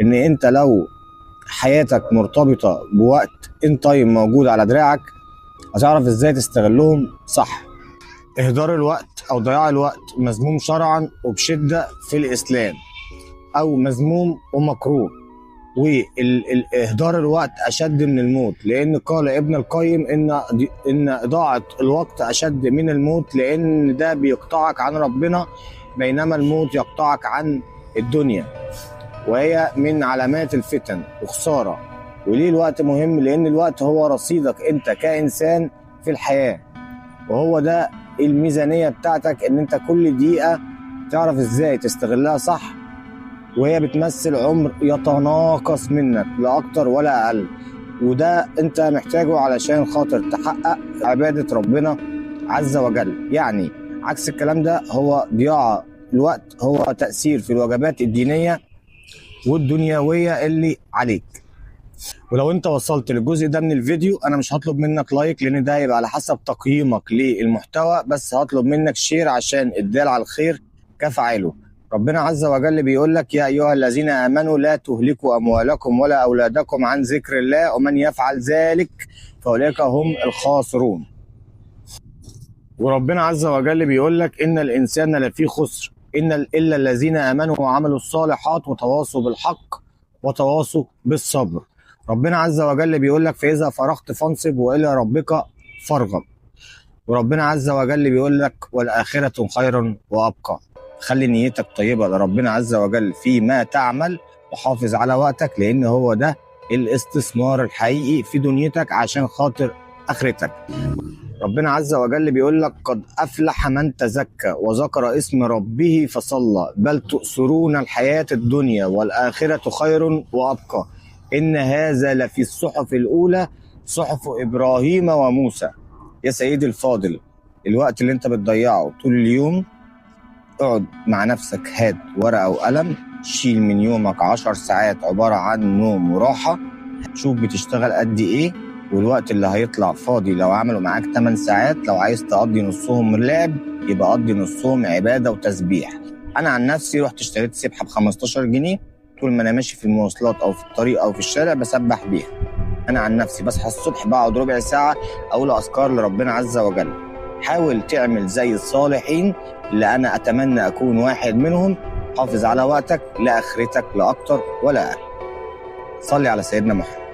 ان انت لو حياتك مرتبطة بوقت in time موجود على دراعك هتعرف ازاي تستغلهم صح. اهدار الوقت او ضياع الوقت مذموم شرعا وبشدة في الاسلام، او مذموم ومكروه. واهدار الوقت اشد من الموت، لان قال ابن القيم ان اضاعه الوقت اشد من الموت، لان ده بيقطعك عن ربنا بينما الموت يقطعك عن الدنيا، وهي من علامات الفتن وخسارة. وليه الوقت مهم؟ لان الوقت هو رصيدك انت كانسان في الحياة، وهو ده الميزانية بتاعتك، ان انت كل دقيقة تعرف ازاي تستغلها صح، وهي بتمثل عمر يتناقص منك لا اكتر ولا اقل، وده انت محتاجه علشان خاطر تحقق عبادة ربنا عز وجل. يعني عكس الكلام ده هو ضياع الوقت، هو تأثير في الوجبات الدينية والدنيوية اللي عليك. ولو انت وصلت للجزء ده من الفيديو انا مش هطلب منك like، لان ده هيبقى على حسب تقييمك للمحتوى، بس هطلب منك share عشان الدال على الخير كفاعله. ربنا عز وجل بيقول لك يا ايها الذين امنوا لا تهلكوا اموالكم ولا اولادكم عن ذكر الله ومن يفعل ذلك فاولئك هم الخاسرون. وربنا عز وجل بيقول لك ان الانسان لفي خسر الا الذين امنوا وعملوا الصالحات وتواصوا بالحق وتواصوا بالصبر. ربنا عز وجل بيقول لك فاذا فرغت فانصب والى ربك فارغب. وربنا عز وجل بيقول لك والاخرة خير وابقى. خلي نيتك طيبة لربنا عز وجل فيما تعمل، وحافظ على وقتك، لان هو ده الاستثمار الحقيقي في دنيتك عشان خاطر اخرتك. ربنا عز وجل بيقول لك قد افلح من تزكى وذكر اسم ربه فصلى، بل تؤثرون الحياة الدنيا والاخرة خير وابقى، ان هذا لفي الصحف الاولى صحف ابراهيم وموسى. يا سيدي الفاضل، الوقت اللي انت بتضيعه طول اليوم اقعد مع نفسك، هات ورقة وقلم، شيل من يومك 10 ساعات عبارة عن نوم وراحة، شوف بتشتغل قد ايه، والوقت اللي هيطلع فاضي لو عملوا معاك 8 ساعات لو عايز تقضي نصهم لعب يبقى قضي نصهم عبادة وتسبيح. انا عن نفسي رحت اشتريت سبحة ب 15 جنيه، طول ما انا ماشي في المواصلات او في الطريق او في الشارع بسبح بيها. انا عن نفسي بصحى الصبح بقعد ربع ساعة اقول اذكار لربنا عز وجل. حاول تعمل زي الصالحين اللي انا اتمنى اكون واحد منهم. حافظ على وقتك لاخرتك لا اكتر ولا اقل. صلي على سيدنا محمد.